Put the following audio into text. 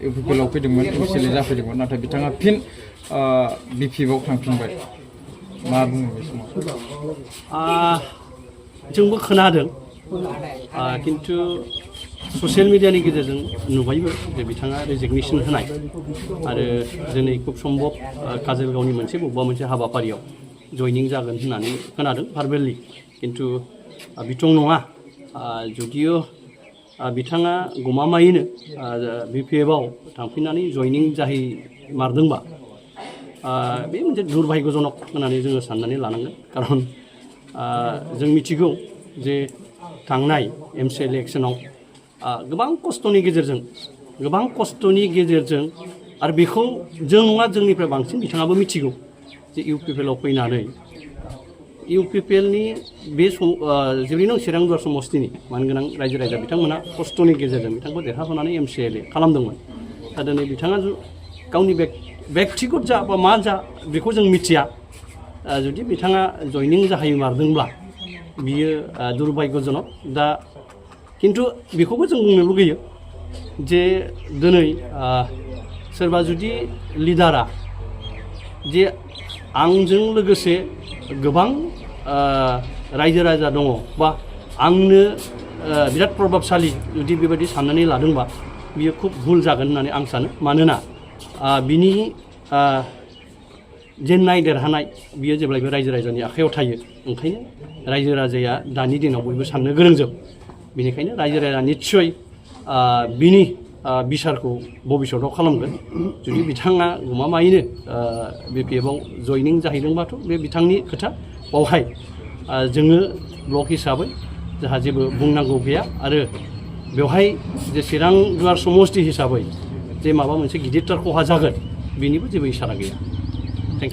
इउपिपिएलआव फैदोंमोन एमसिएलए जाफैदोंमोन नाथाय बिथाङा फिन बिपिएफआव थांफिनबाय मा बुङो बे समाव जोंबो खोनादों किन्तु ससियेल मिडियानि गेजेरजों नुबायबो जे बिथाङा रेजिगनेसन होनाय आरो दिनै खुब सम्भब काजलगावनि मोनसे बबेबा मोनसे हाबाफारियाव जयनिं जागोन होननानै खोनादों भार्बेलि किन्तु बिथं नङा जुदियो बिथाङा गमामायैनो बिपिएफआव थांफिननानै जयनिं जाहैमारदोंबा बे मोनसे दुर्भाग्यजनक होननानै जोङो साननानै लानांगोन खारन जों मिथिगौ जे थांनाय एमसिएलए इलेक्सनाव गोबां खस्थ'नि गेजेरजों आरो बेखौ जों नङा जोंनिफ्राय बांसिन बिथाङाबो मिथिगौ जे इउपिपिएलआव फैनानै इउपिपिएलनि बे जेरैनो चिरां दुवार समस्तिनि मानगोनां रायजो राजा बिथांमोना खस्थ'नि गेजेरजों बिथांखौ देरहाहोनानै एमसिएलए खालामदोंमोन दा दिनै बिथाङा गावनि व्यक्तिगत जा बा मा जा बेखौ जों मिथिया जुदि बिथाङा जयनिं जाहैमारदोंब्ला बियो दुर्भाग्यजनक दा किन्तु बेखौबो जों बुंनो लुगैयो जे दिनै सोरबा जुदि लिडारा जे आंजों लोगोसे गोबां रायजो राजा दङ बा आंनो बिराद प्रभाबशालि जुदि बेबायदि साननानै लादोंबा बियो खुब भुल जागोन होननानै आं सानो मानोना बिनि जेननाय देरहानाय बियो जेब्लायबो रायजो राजानि आखायाव थायो ओंखायनो रायजो राजाया दानि दिनाव बयबो साननो गोरोंजोब बेनिखायनो रायजो राजाया निस्सय बिनि बिसारखौ भबिष्यतआव खालामगोन जुदि बिथाङा गमामायैनो बिपिएफआव जयनिं जाहैदोंबाथ' बे बिथांनि खोथा बावहाय जोङो ब्लक हिसाबै जोंहा जेबो बुंनांगौ गैया आरो बेवहाय जे चिरां दुवार समस्ति हिसाबै जे माबा मोनसे गिदिरथार खहा जागोन बेनिबो जेबो इसारा गैया